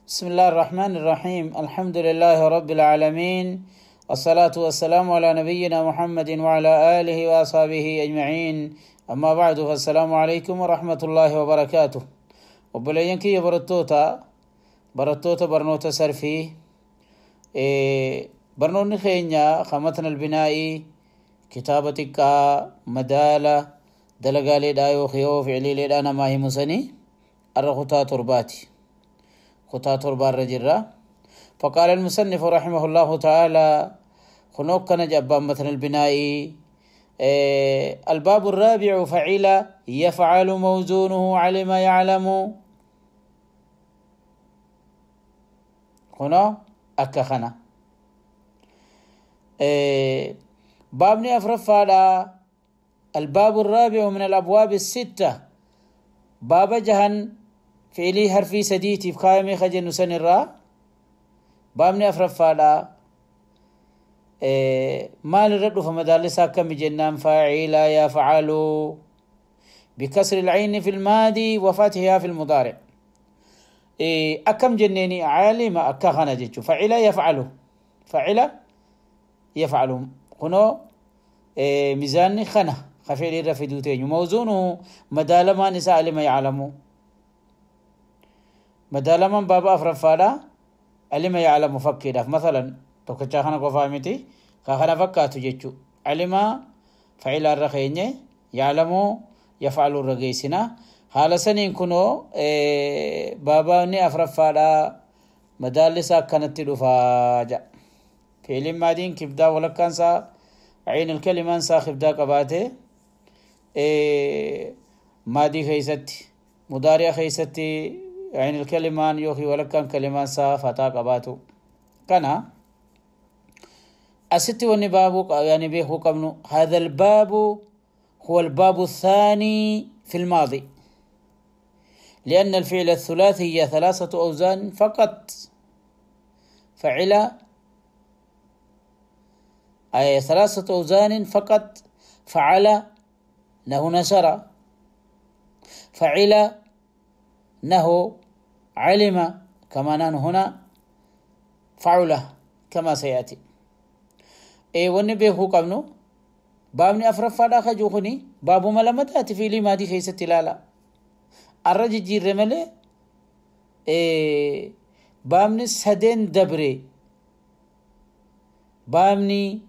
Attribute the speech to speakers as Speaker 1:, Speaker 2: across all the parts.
Speaker 1: بسم الله الرحمن الرحيم. الحمد لله رب العالمين، الصلاة والسلام على نبينا محمد وعلى آله وأصحابه أجمعين. أما بعد، فالسلام عليكم ورحمة الله وبركاته. Obboleeyyan kiyya barattoota barnoota sarfii, barnoonni keenya matna albinaa'ii kitaaba xiqqaa madaala dalagaaleedhaa yookiin ficiliileedhaa namaa himu sanii arra kutaa torbaati. Kutaa torbaarra jirra. فقال المصنف رحمه الله تعالى خنوكنا جبان متن البنائي: الباب الرابع فعل يفعل موزونه علم يعلم. هنا أكخنا بابني أفرفالا. الباب الرابع من الأبواب الستة، باب جهن فعلي حرفي سديتي في قائمة خجل نسن الرا. بابني أفرفالا مال الرد فمدالسا كم جنان فاعل يفعل بكسر العين في الماضي وفتحها في المضارع. أكم جنيني عالم أكخنا جتشو فعل يفعل، فعل يفعل هنا ميزان خنا خفيل الرفدوتين موزونه مدالما نساء لما يعلموا مدالما بابا أفرفالا علم يعلم فكر مثلا tokkicha kana qofaa miti ka kana fakkaatu jechu alima fa'ila irra keenye ya'lamu yaf'alu irra geessina. Haala saniin kunoo baabaanni afraffaadha madaalli isaa akkanatti dhufaa jedha. Fi'iliin maadiin kibdaa walakkaan isaa عين الكلمة isaa kibdaa qabaate maadii keessatti mudaari'a keessatti عين الكلمة yookiin walakkaan kalimaan isaa fataa qabaatu. Kana أستي ونباب يعني به قبل. هذا الباب هو الباب الثاني في الماضي، لأن الفعل الثلاثي هي 3 أوزان فقط: فعل أي 3 أوزان فقط، فعل نه نشر، فعل نه علم كما نحن هنا فعل كما سيأتي. Wanni beekuu qabnu baabni afraffaadhaa kajuu kuni baabuma lamataati fiilii maadii keessatti ilaala. Arra jijjiirre malee baabni sadeen dabre, baabni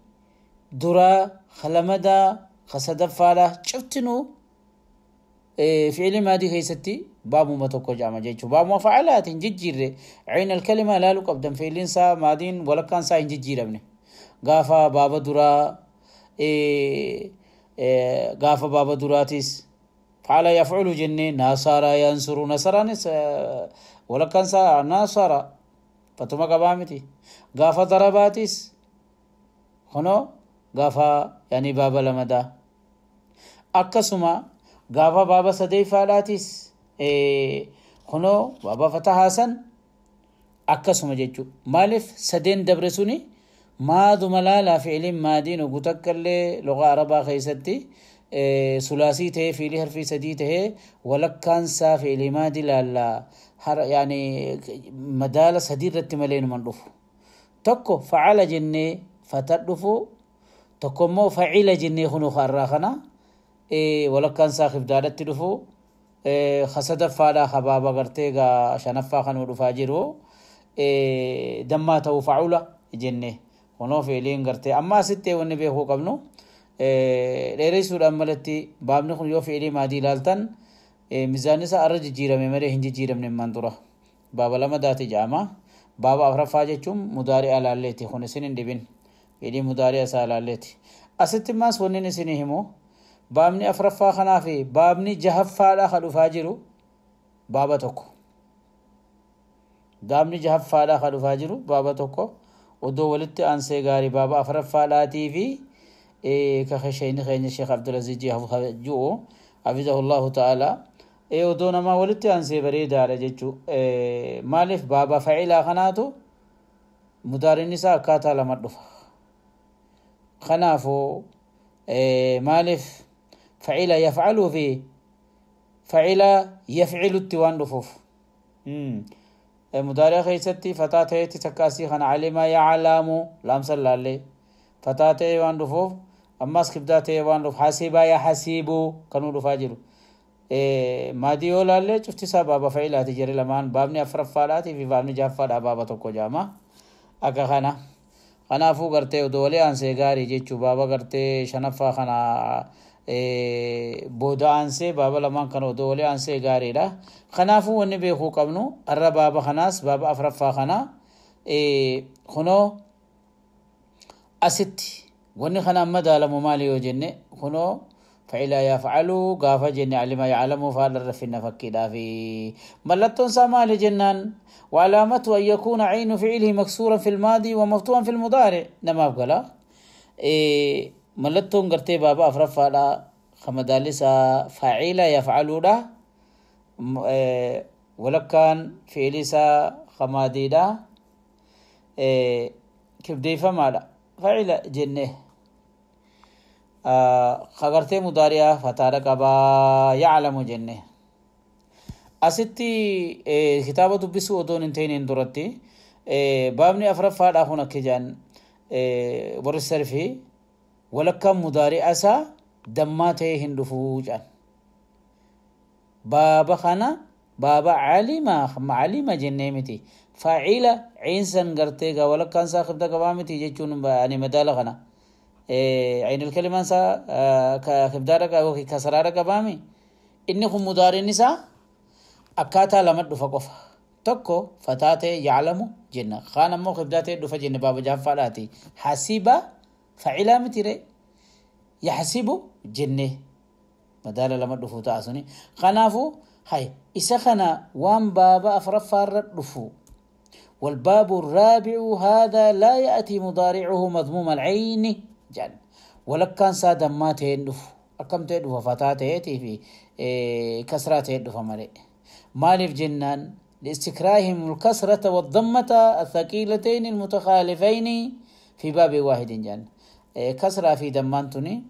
Speaker 1: duraa kalamadaa kasadaffaadhaa cuftinuu fiilii maadii keessatti baabuma tokko jedhama jechuudha. Baabuma facalaati hin jijjiirre. Ciin alkalimaa ilaaluu qabdan fiiliin isaa maadiin walakkaan isaa hin jijjiiramne. Gaafa baaba duraa gaafa baaba duraatis فعل يفعل jennee nasara yansuru, nasaraanis walakkaan isaa nasara fatuma qabaa miti. Gaafa darabaatis kunoo gaafa yani baaba lamadaa akkasuma gaafa baaba sadeeffaadhaatis kunoo baaba fatahaasan akkasuma jechuudha. Maaliif sadeen dabre suni maaduma laalaa fi'iliin maadiin ogu takka illee lugaa arabaa keessatti sulaasii ta'ee fiilii harfii sadii ta'ee walakkaan isaa fi'ilii maadii laallaa yani madaala sadii irratti malee numan dhufu. Tokko facala jennee fata dhufu, tokko immoo facila jennee kunuu har'aa kana walakkaan isaa kibdaadhatti dhufu, kasadaffaadhaa habaaba gartee gaa shanaffaa kanuu dhufaa jiru dammaa ta'uu facula jennee. Kunoo fi'iliin gartee amma asitti wanni beekuu qabnu dheeressuudhaan malatti baabni kun yoo fi'ilii maadii ilaaltan mizaanni isaa arra jijjiirame malee hin jijjiiramne immaan dura. Baaba lama daati jedhama. Baaba afraffaa jechuun mudaari'a laalleeti kun isin hin dhibin. Fi'ilii mudaari'a isaa laalleeti. Asitti maas wanni isin himu baabni afraffaa kanaa fi baabni jahaffaadhaa ka dhufaa jiru baaba tokko. Baabni jahaffaadhaa ka dhufaa jiru baaba tokko. Oddoo walitti aansee gaarii baaba afraffaadhaatii fi ka shayni keenya Sheekh Abdulaziz ju'u hafizahullahu ta'ala oddoo namaa walitti aansee bareedaadha jechuu. Maaliif baaba facilaa kanaatu mudaarinni isaa akkaataa lama dhufa. Kanaafuu maaliif facila yafcaluu fi facila yafcilutti waan dhufuuf. مضارع خيستي فتاة تكاسي خنا علم يعلم لام سلالي فتاة وان رفوف أماس كبداته وان رف حسب يحسب كانوا رفاجرو مادي يولالي شفتي سبابا فعيلات جري لمان بابني أفرفالاتي في بابني جافال أبابا توكو جاما أكا خنا خنافو قرتي ودولي أنسي غاري جيتشو بابا قرتي شنفا خنا بودا أنسي بابا لمان كانوا دولي أنسي غاري لا خنافو ونبي خو قبنو الرا بابا خناس بابا أفرفا خنا خنو أستي وني خنا مدى لممالي وجنة خنو فعلا يفعلوا قافا جن علم يعلم فعل الرفن فكدا في ملتون سامال جنان وعلامته أن يكون عين فعله مكسورا في الماضي ومفتوحا في المضارع نما بقلا ملتون قرتي بابا أفرفا لا خمدالسا فعلا يفعلوا لا ولكان فعلسا خمادي لا كبدي فما لا فعلا جنه خغرتي مضارعة فتارك أبا يعلم جنة أستي كتابة بسوء دون انتين اندرتي بابني أفرفا لا كجان ورسرفي ولكم مضارع سا دماته هندفوجان بابا خنا بابا علم علم جنة متي فاعلة عين سنغرتي ولكن ساخب دقوامتي جيتشون يعني مدالة خنا عين الكلمة سا كبدارك أو كسرارك بامي إنكم مدار النساء أكاتا لمد دفقف تكو فتاة يعلم جنة خان مو خبداته دف جنة باب جافالاتي حسيبة فعلا متري يحسب جنة مدار لمد دفو تاسوني خنافو هاي إسخنا وان بابا أفرفار دفو والباب الرابع هذا لا يأتي مضارعه مضموم العين جن ولكان سادا ما تهندف أكم تهندف فتاة تهتي في كسرة تهندف مري مالف جنان لاستكراههم الكسرة والضمة الثقيلتين المتخالفين في باب واحد جن كسرة في دمانتني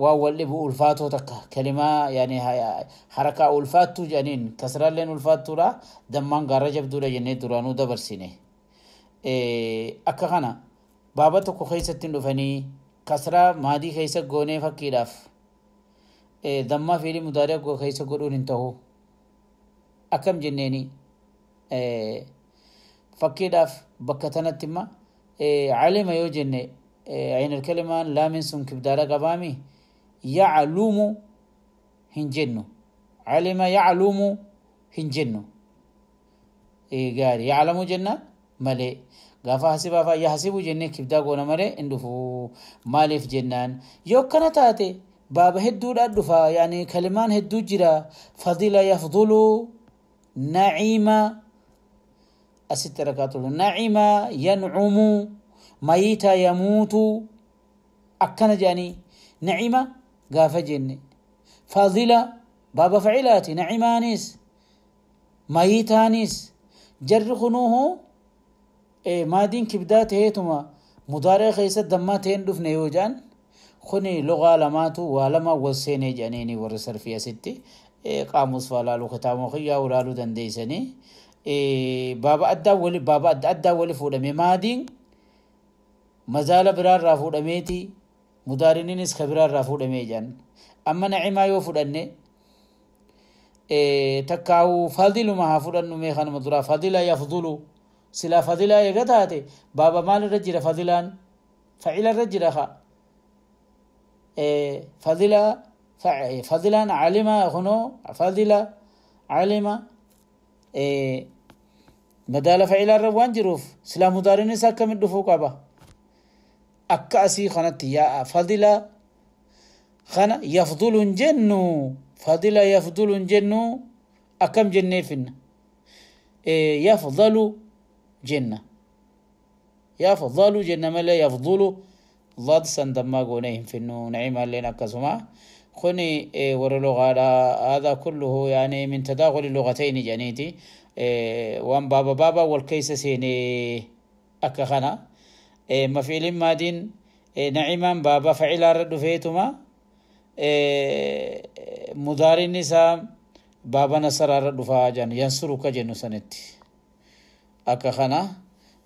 Speaker 1: واول لبو ألفاتو تك كلمة يعني حركة ألفاتو جنين كسرة لين ألفاتو لا دمان غرجب دولا جنة دورانو دبرسينه أكخنا بابا تو خيستين دفني كسرة مادي خيسة غوني فكيراف دما فيلي مدارع غو خيسة غرون انتهو أكم جنيني فكيراف بكتنا تما علم يو جنة عين الكلمة لا من سن كبدارة قبامي يعلوم هنجنو علم يعلوم هنجنو قال يعلم جنة ملي غافا حسبا فا يحسب جنة كبدا قونا مري اندفو مالف جنان يو كانت باب هدو الدفا يعني كلمان هدو جرا فضيلة يفضل نعيمة الست ركعات نعيمة ينعم ميتا يموت أكن جاني نعيمة غافة جنة فاضلة بابا فعلاتي نعيمانيس ميتانيس جرخنوه مادين كبدات هيتما مضارع خيسة دماتين دفن يوجان خني لغة لماتو ولما وسيني جانيني ورسر فيها ستي قاموس فلالو ختامو خيا ولالو دنديسني بابا أدى ولي بابا أدى ولي فودمي مادين مزال برار رافود أميتي مدارنين خبرار رافود أميجان أما نعما يوفود أني تكاو فضل ما هفود أنو ميخان مدرا فضل يفضلو سلا فضل يغتاتي بابا مال الرجل فضلان فعل الرجل خا فضل فضلان علم هنو فضل علم مدال فعل الروان جروف سلا مدارنين ساكم الدفوق أبا أكاسي خنت يا فضل خنا يفضل جنو فضل يفضل جنو أكم جنة فينا يفضل جنة يفضل جنة ما لا يفضل ضاد سندما قونيهم في النو نعيما لنا كسما خني ورلغة هذا كله يعني من تداخل اللغتين جنيتي وان بابا بابا والكيس سيني أكخنا مفعول مادين نعيما بابا فعل رد فيتما مضارع النساء Baaba nasaraarra dhufaa jedhan yansuru ka jennu sanitti akka kana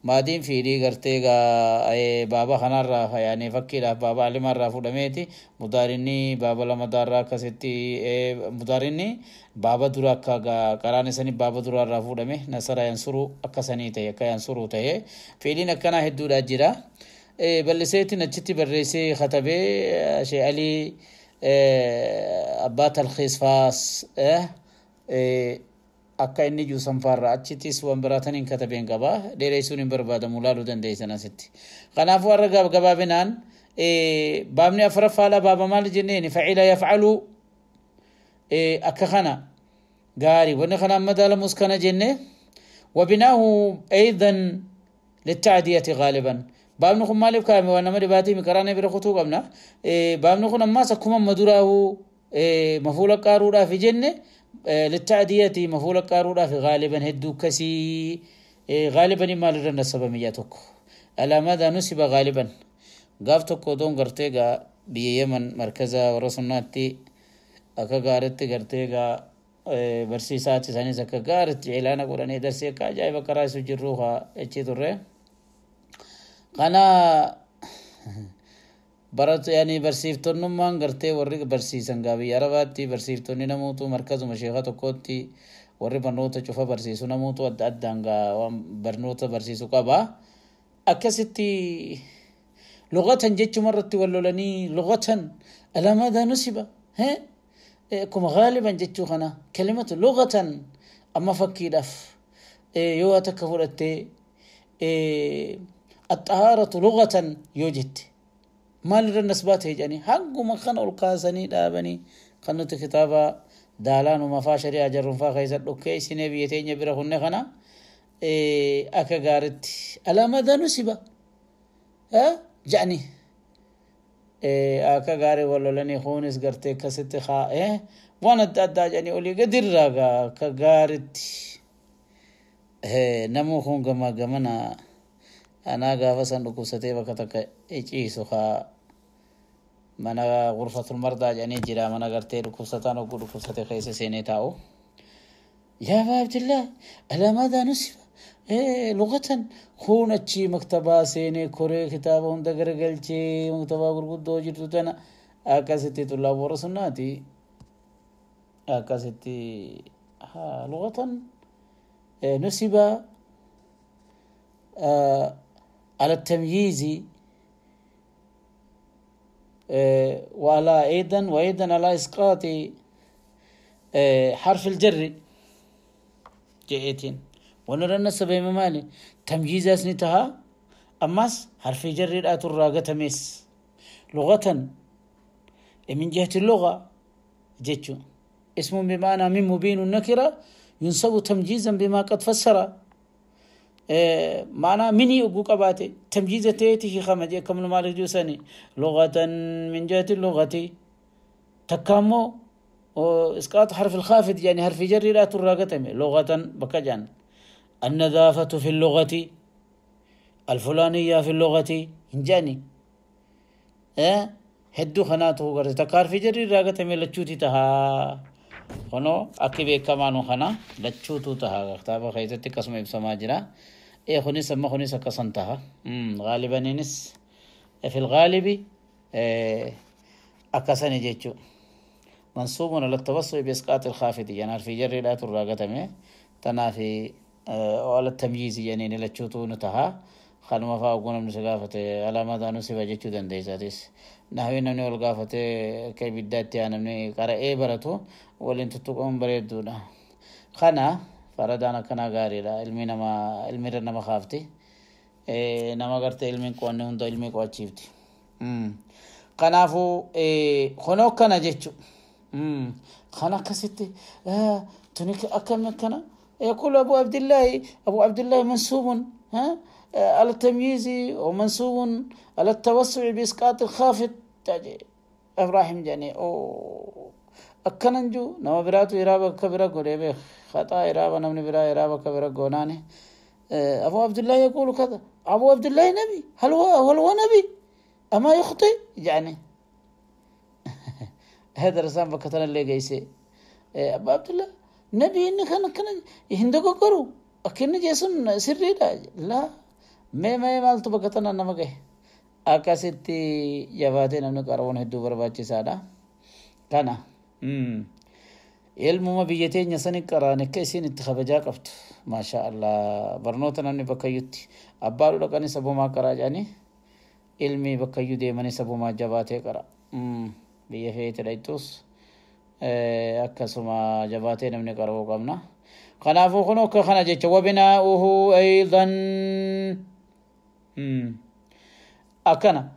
Speaker 1: maadiin fiidii gartee gaa baaba kanarraa yaani fakkiidhaaf baaba alimarraa fudhameeti. Mudaarinni baaba lamadaarraa akkasitti, mudaarinni baaba dura akka qaraan isanii baaba duraarraa fuudhame nasara yansuru akkasanii ta'e, akka yansuru ta'e. Fiiliin akkanaa hedduudha jira. Bal'iseetiin achitti barreessee katabee Shee Alii abbaa talxiis faas akka inni juusan faarra achittis waan biraataniin katabeen qaba. Dheeressuun hin barbaadamu, laaluu dandeessan asitti. Kanaafuu har'a gabaabinaan baabni afuraffaadha. Baaba maal jenneen? Facila yafcalu akka kana gaarii wanni kana madaalamus kana jenne. وبناه أيضا للتعدية غالبا. Baabni kun maaliif kaa'ame? Waan nama dhibaatii qaraana bira kutuu qabna. Baabni kun ammaas akkuma maduraahu mafuula qaaruudhaaf jenne, littaadiyati mafuula qaaruudhaaf gaaliban hedduu akkasii. Gaaliban maalirra nasabame yaa tokko alaa maadaa nusiba gaaliban? Gaaf tokko odoon gartee gaa biyya Yemen markaza warra sunnaatti akka gaaritti gartee gaa barsiisaatti isanis akka gaaritti ilaana godhanii darsii akka ajaa'iba karaa isu jirruu haa achi turre. Kana baratu yani barsiiftonnummaan gartee warri barsiisan gaa biyya Arabaatti barsiiftonni namuutu markazuma sheeka tokkotti warri barnoota cufa barsiisu namuutu adda addaan gaa waan barnoota barsiisu qaba. Akkasitti luqatan jechuma irratti wal lolanii, luqatan alaa maadaa nusiba akkuma gaaliban jechuu kana kalimatu luqatan. Amma fakkiidhaaf yoo takka fudhattee الطهارة لغة yoo jette maalirra nasbaa ta'e jedhanii hanguma kana ol kaasanii dhaabanii kan nuti kitaaba daalaanuma faa shari'aa jarrunfaa keessa dhukkeessinee biyya teenya bira kunne kana akka gaaritti alaa maadaa nusiba jedhanii akka gaarii wal lolanii, kunis gartee akkasitti haa waan adda addaa jedhanii olii gadirraa gaa akka gaaritti namuu kun gama gamana. Anaa gaafa san dhukkubsatee bakka takka ciisu haa mana gurfatul mardaa jedhanii jira, mana gartee dhukkubsataan hogguu dhukkubsate keessa seenee taa'u. Yaa Abaa Abdillah, alaa maadaa nusiba luqatan? Kun achi maktabaa seenee koree kitaaba hunda garagalchee maktabaa gurguddoo jirtu tana akkasitti tullaab warra sunnaati akkasitti luqatan nusiba على التمييز وعلى أيضا وأيضا على إسقاط حرف الجر جئتين ونرى النسب مالي تمييز أسنتها أماس حرف جر الآت الراقة تميس لغة من جهة اللغة جيتشو اسم بمعنى من مبين النكرة ينسب تمييزا بما قد فسر معنى مني أقو قباتي تمييز تيتي خمجي كم مالك جوساني لغة من جهة اللغة تكامو وإسقاط حرف الخافض يعني حرف جر لا تراقتمي لغة بكجان النظافة في اللغة الفلانية في اللغة هنجاني هدو خناته غرت تكار في جر راقتمي لچوتي تها خنو أكيد كمانو خنا لچوتو تها كتابة خيزتي قسم إبسما جرا إيه خنيس أما خنيس قسنتها غالبا نس في الغالب أكسني جيتشو منصوب على التوسع بإسقاط الخافض يعني في جر لا تراقتمي تنافي على التمييز يعني لچوتو نتها خانuma fa'aa oguu namni si gaafate alaa madaa nusiba jechuu dandeessaatis. Nahwii namni wal gaafate akka ibiddaatti yaa namni qara'ee baratu waliin tuttuqamuun bareedduudha. Kana faradaan akkanaa gaariidha. Ilmi nama ilmiirra nama kaafti. Nama gartee ilmiin qo'anne hunda ilmii qo'achiifti. Kanaafuu kunoo kana jechuudha. Kana akkasitti tuni akkami akkana يقول أبو عبد الله، أبو عبد الله منسوب على التمييز ومنسوب على التوسع بإسقاط الخافض. إبراهيم جاني أو أكننجو نما براتو إرابة كبيرة قريبة خطأ إرابة نمني برا إرابة كبيرة قوناني. أبو عبد الله يقول كذا، أبو عبد الله نبي، هل هو نبي أما يخطئ يعني؟ هذا رسام بكتنا اللي جيسي أبو عبد الله Nabi inni kan akkana hin dogoggoru akka inni jee sun sirriidha. Laa, mee mee maaltu bakka tanaan nama gahe? Akkasitti jabaatee namni qara'uun hedduu barbaachisaadha. Kana ilmuma biyya teenya sani qaraan akka isiin itti kabajaa qabdu, maasha Allah. Barnoota namni bakkayyutti abbaadhu dhaqanii sabumaa qaraa jedhanii, ilmi bakkayyuu deemanii sabumaa jabaatee qara. Biyya feete dhayxuus akkasuma jabaatee namni qara'uu qabna. Kanaafuu kun akka kana jecha. Wabinaa'uhu aydan akkana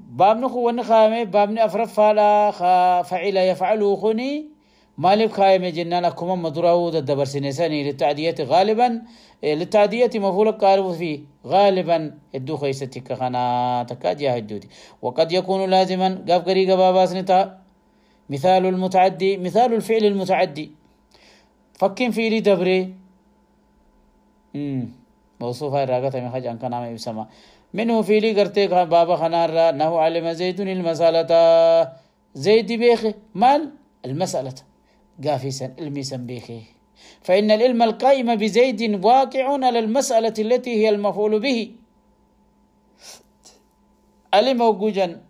Speaker 1: baabni kun wanni kaayame baabni afraffaadha. Facila yafcaluu kuni maaliif kaayame jennaan, akkuma amma duraa'uu daddabarsine sanii, litacdiyati gaaliban, litacdiyati mafuula qaaribu fi gaaliban hedduu keessatti akka kanaa takka ji'a hedduuti. Waqad yakuunu laaziman, gaaf garii gabaabaas ni ta'a. مثال المتعدي، مثال الفعل المتعدي، فكين فعلي دبري موصوفة راقة من خجان كان عم يسمى منه فعلي قرتي بابا خنار نهو علم زيد المسألة، زيد بيخي مال المسألة قافيسا الميسا بيخي. فإن العلم القائم بزيد واقع على المسألة التي هي المفعول به. علم وجوجا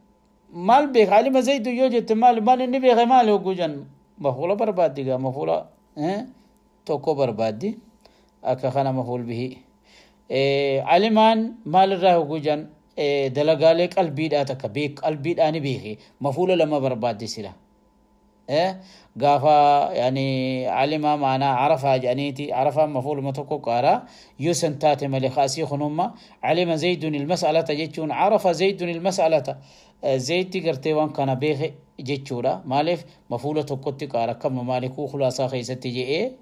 Speaker 1: مال بيخ، علم زيد يوجد مال مال inni beeke maal وجوجا مفعول barbaaddi gaa, مفعول tokko barbaaddi akka kana مفعول به. Alimaan maalirraa وجوجا dalagaalee qalbiidhaa takka beek, qalbiidhaani beeke, mafuula lama barbaaddi sila. Gaafa yani alima maanaa carafaa jedhaniiti, carafaan mafuuluma tokko qaaraa yoo san taate malee. Kaasii kunumma علم زيد المسألة jechuun عرف زيد المسألة, zayti gartee waan kana beeke jechuudha. Maaliif mafuula tokkotti qaara? Akkama maalikuu khulaasaa keessatti je'ee,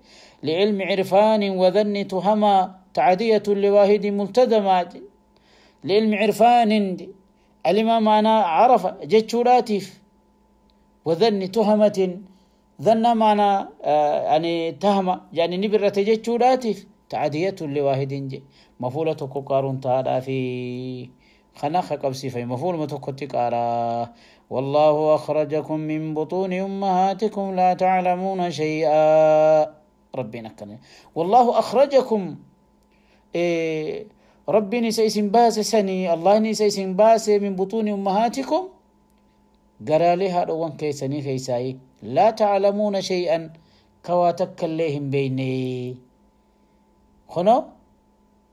Speaker 1: لعلم عرفان وذن تهما تعدية لواحد ملتزما. لعلم عرفان، علم معنى عرف جتشوراتيف، وذن تهمة، ذن معنى يعني تهمة، يعني نبرة جتشوراتيف، تعدية لواحد جي مفولة قارون تعالى في خناخ قبسي في مفعول متكتك. والله أخرجكم من بطون أمهاتكم لا تعلمون شيئا. ربنا كان والله أخرجكم إيه ربي نسيسن باس سني الله نسيسن باس من بطون أمهاتكم قرالي هذا كيسني كيساي لا تعلمون شيئا كواتك الليهم بيني. خنو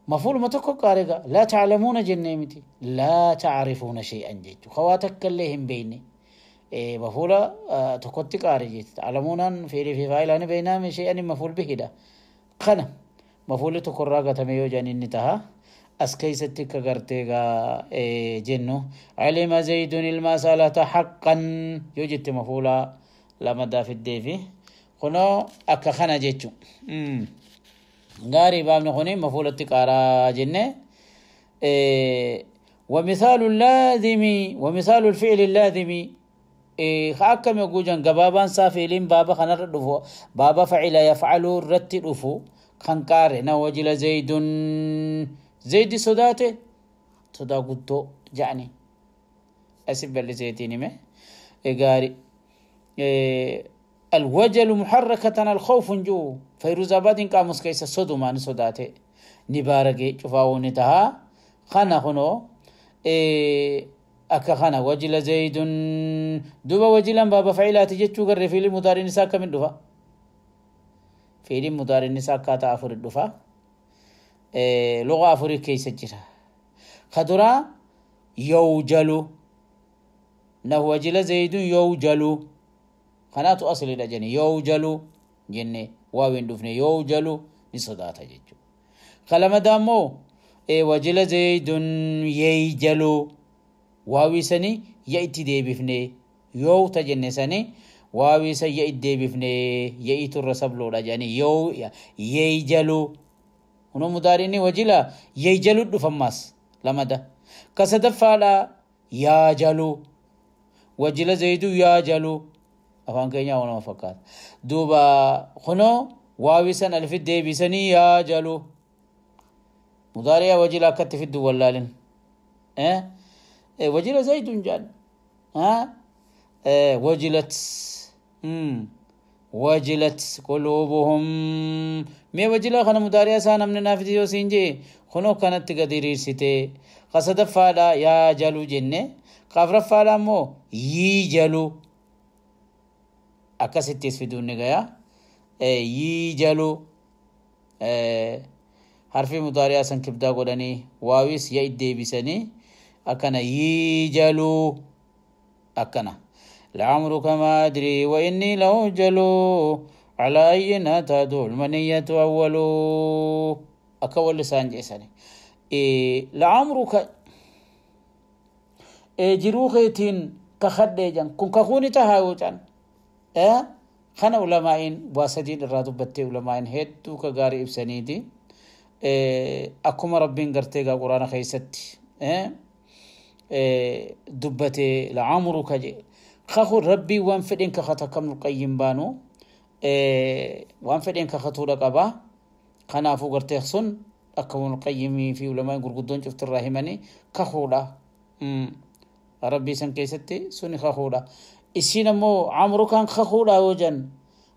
Speaker 1: مفعول متكو قارقا لا تعلمون جنيمتي لا تعرفون شيئا جيتو خواتك الليهم بيني. إيه مفعول تكوتي قارجي تعلمون في فاعل بينا من شيئا مفعول به ده خنا مفعول تكراغا تميو جانين نتها. As keeysatti akka gartee gaa jennu علم زيد المسألة حقا yoo jette mafuula lama daafiddee fi kunoo akka kana jechu. Gaarii, baabni kuni mafuulatti qaaraa jenne. ومثال اللازم، ومثال الفعل اللازم akkami gujan gabaabaan isaa fiiliin baaba kanarra dhufu, baaba فعل يفعل irratti dhufu kan qaare na وجل زيد, zaydi sodaate, sodaa guddoo ja'ani asif bal'iseetiin hime. Gaari, الوجل محركة الخوف جو فيروز آباد قاموس كيس صدومان صداته نبارك شفاوني تها خنا خنو akka kana وجل زيد. Duba wajilan baaba facilaati jechuu garre. Fiilii mudaariin isaa akkamin dhufa? Fiiliin mudaariin isaa akkaataa afurit dhufa, lugaa afurii keessa jira. Ka duraa يوجل nahu وجل زيد يوجل, kanaatu aslidha jenne. يوجل jenne waawin dhufne, يوجل ni sodaata jechuu. Ka lamadaa immoo وجل زيد ييجل, waawii sani ya itti deebifne, yoo ta jenne sani waawii san ya itti deebifne, ya'iitu irra sabloodha jedhanii yoo ييجل. Kunoo mudaariini وجل ييجل dhufammaas lamada. Ka sadaffaadha ياجل, وجل زيد ياجل, afaan keenyaa wanuma fakkaata. Duuba kunoo waawii san alifit deebisanii ياجل. Mudaariyaa وجل akkatti fiddu wallaalin وجل زيد جان ها وجلت. Wajilat quluubuhum mee wajila kana mudaari'a isaa namni naaf yoo siin jee kunoo kanatti gadi hiriirsite. Ka sadaffaadha yaa jalu jenne, ka afraffaadha ammoo yii jalu, akkasittis fiduun ni gaya. Yii jalu harfi mudaari'aa san kibdaa godhanii waawis ya iddeebisanii akkana yii jalu akkana. لعمرك ما أدري وإني لأوجل على أي تدعو المنية أول أكول لسان جيساني. إيه لعمرك إيه جروخيتين كخديجان كن كخوني تهاوجان إيه خنا علماء واسدين الرادو بتي علماء هدو كغاري إبسانيدي. إيه أكما ربين غرتيغا قرآن خيستي إيه إيه دبتي لعمرك جي خخو ربي وان فدين كختا كم القيم بانو إيه وان فدين كخطو لقبا خنافو غرتيخسون أكون القيم في علماء غرغدون شفت الراهماني كخولا ربي سن كيستي سوني خخولا إسينا مو عمرو كان خخولا وجن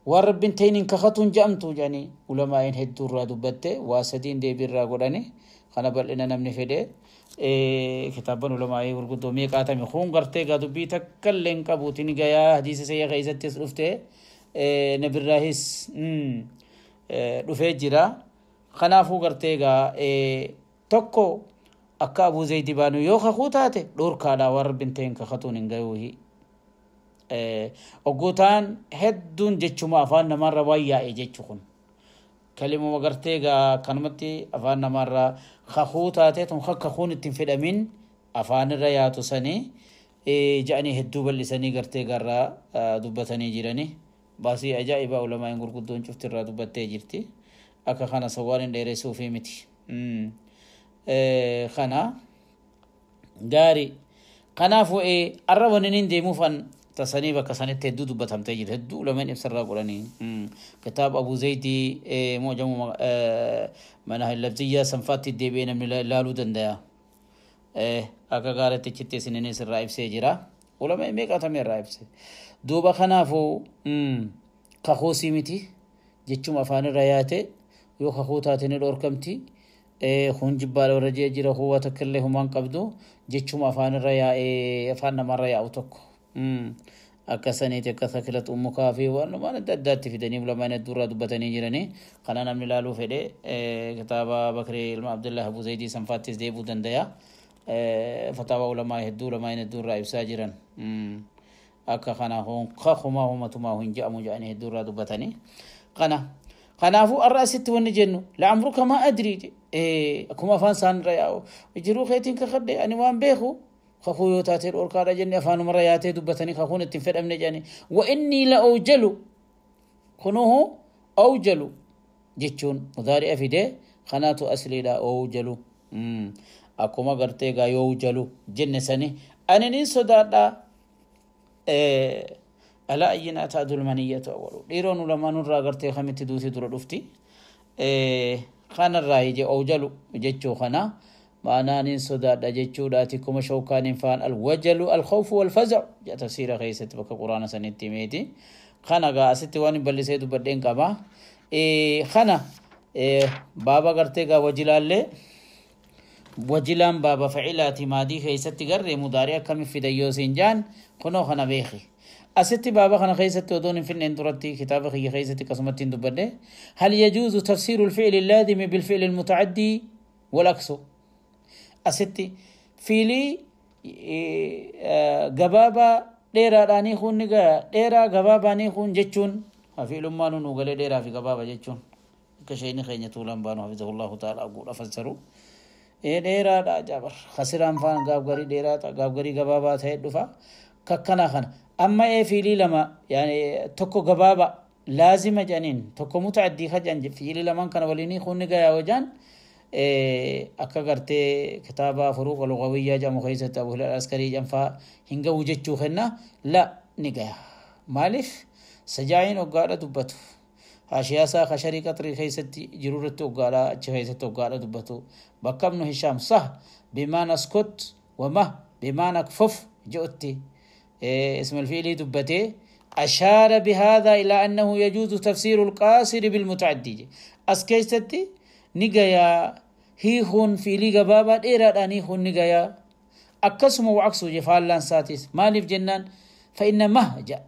Speaker 1: ورب تينين كخطون جامتو جاني علماء هدو رادو بته واسدين دي بيرا غداني خنا بل إننا نمني فدي إيه كتابن علماء غرغدو ميقاتامي خون غرتي غادو بي تكلن قبوتني غيا حديث سي غيزت سلفته إيه نبراهيس dhufee jira. Kanaafuu gartee egaa tokko akka Abuu Zaydi baanu yoo kakuu taate dhorkaadha waan rabbiin ta'een kakatuun hin gayuuhi. Oggootaan hedduun jechuma afaan namaarra waan yaa'e jechu kun. Kalimuma gartee egaa kanumatti afaan namaarra kakuu taate tun kakuun ittiin fedhamin afaanirra yaatu sanii ja'anii hedduu bal'isanii gartee garraa dubbatanii jiranii. Baasii ajaa'ibaa ulamaan gurguddoon cuftirraa dubbattee jirti. Akka kana sawwaan hin dheeressuufi miti. Kana gaarii. Kanaafuu arra wanni hin deemuufan tasanii bakka sanitti hedduu dubbatamtee jirti. Hedduu ulamaan ibsarraa godhanii. Kitaaba Abuu Zaydii mu'jamu manahil lafziyyaa sanfaatti deebi'ee namni ilaaluu danda'a. Akka gaariitti achitti isininis irraa ibsee jira. Ulamaan meeqatamee irraa ibse. Duuba kanaafuu kakuusii miti jechuma afaanirra yaate yoo kakuu taate ni dhorkamti. Kun jibbaadha warra jee jira huwa takka illee humaan qabdu jechuma afaanirra yaa'ee afaan namarra yaa'u tokko. Akka saniiti akka sakilat ummukaa fi waan adda addaatti fidanii ulamaan hedduurraa dubbatanii jiranii. Kana namni ilaaluu fedhe kitaaba Bakrii ilma Abdullah Abuu Zaydii sanfaattis deebuu danda'a. Fataawaa ulamaa hedduu ulamaan hedduurraa ibsaa jiran. Akka kana honka humaa humatumaa hin je'amu jedhanii hedduurraa dubbatanii. Kana kanaafuu har'a asitti wanni jennu la'amruka maa adrii akkuma afaan isaanirra yaa'u jiruu keetiin kakadhe ani waan beeku kakuu yoo taatee dhorkaadha jenne afaanumarra yaatee dubbatanii kakuun ittiin fedhamne jedhanii wa innii la awjalu kunuhu awjalu jechuun mudaari'a fidee kanaatu asliidha awjalu akkuma gartee gaa yoo awjalu jenne sani ani nin sodaadha. Alaa ayyina ta'dul maniyyatu awwalu dhiiroon ulamaanurraa gartee kamitti duuti dura dhufti kanarraa ije awjalu jechuu kana maanaan hin sodaadha jechuudhaati kuma shawkaaniin faan alwajalu alkhawfu walfazacu jedha tafsiira keessatti bakka quraana sanitti himeeti. Kana gaa asitti waan hin bal'isee dubbadheen qaba. Kana baaba gartee gaa wajilaallee wajilaan baaba facilaati maadii keessatti garree mudaarii akkami fidan yoo siin jaan kunoo kana beeki. Asitti baaba kana keessatti odoon hin finneen duratti kitaaba kiyya keessatti akkasumatti hin dubbadhe. Hal yajuuzu tafsiiru alfi'li allaazimi bilfi'li almutacaddi walaksu. Asitti fiilii gabaabaa dheeraadhaanii kun ni gaya dheeraa gabaabaanii kun jechuun fiilummaan nu galee dheeraa fi gabaaba jechuun akka isheen keenya tuulaan baanu hafizahullahu ta'ala guudha fassaru. Dheeraadha jabar khasiraan faan gaaf garii dheeraa gaaf garii gabaabaa ta'e dhufa kakkana kana amma fiilii lama yaani tokko gabaaba laazima jedhaniin tokko mutaaddii kajan fiilii lamaan kana waliinii kun ni gaya wajaan akka gartee kitaaba furuuqa lugawiyyaa jedhamu keessatti Abu Hilaal Askarii jedhanfaa hin gahu jechuu kenna la ni gaya. Maaliif sajaa'iin hoggaadha dubbatu haashiyaasaa kasharii qaxrii keessatti jirurratti hoggaadha achi keessatti hoggaadha dubbatu bakka ibnu Hishaam sah bimaan askot wama bimaan akfuf je'utti ismal fiilii dubbatee أشار بهذا إلى أنه يجوز تفسير القاصر بالمتعدي. أسكيستي نجايا هيخون في ليغا بابا إيراد هيخون نجايا أكسم وعكسه جفال ساتيس مالف جنان فإن مهجا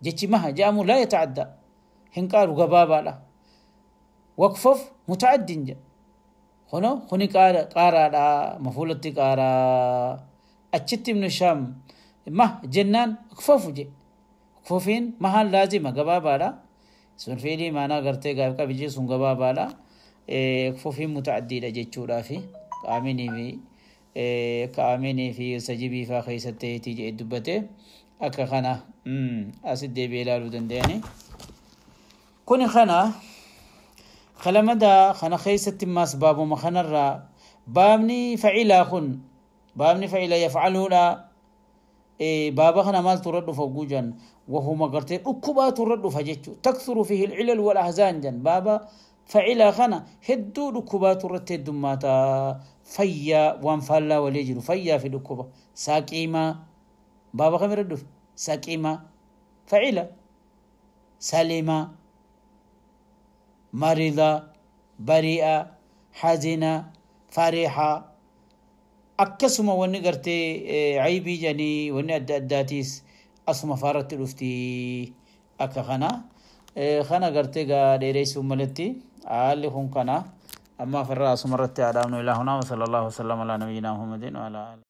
Speaker 1: جتي مهجا لا يتعدى هنقارو غبابا لا وقفف متعد جا خنو خني قارا قارا مفولتي قارا أتشت من الشام مه جنان اكفف جي اكففين مهان لازمة غبابا لا سن فيلي معنا غرتي غاب كبجي سن غبابا لا اكففين متعدي لجتشورا في آميني في كآميني في سجيبي فاخيستي تيجي دبته أكا خنا أسد بيلالو دنداني كوني خنا خلمدا خنا خيست ماس بابو مخنا الرا بابني فعلا خن بابني فعلا يفعلوا لا إيه بابا خنا مال ترد فوجا وهو ما قرتي أكبا ترد فجتشو تكثر فيه العلل والأحزان جن بابا فعلا خنا هدو ركبا ترد دماتا فيا وانفلا وليجرو فيا في ركبا ساقيما بابا خمر الدف ساقيما فعلا سليمة مريضة بريئة حزينة فرحة أكسما ونقرتي عيبي جاني ونأدى أداتيس أسما فارت الأفتي أكا خنا خنا قرتي قال ملتي عالي خن قنا أما في الرأس مرتي على إلى هنا وصلى الله وسلم على نبينا محمد وعلى آله.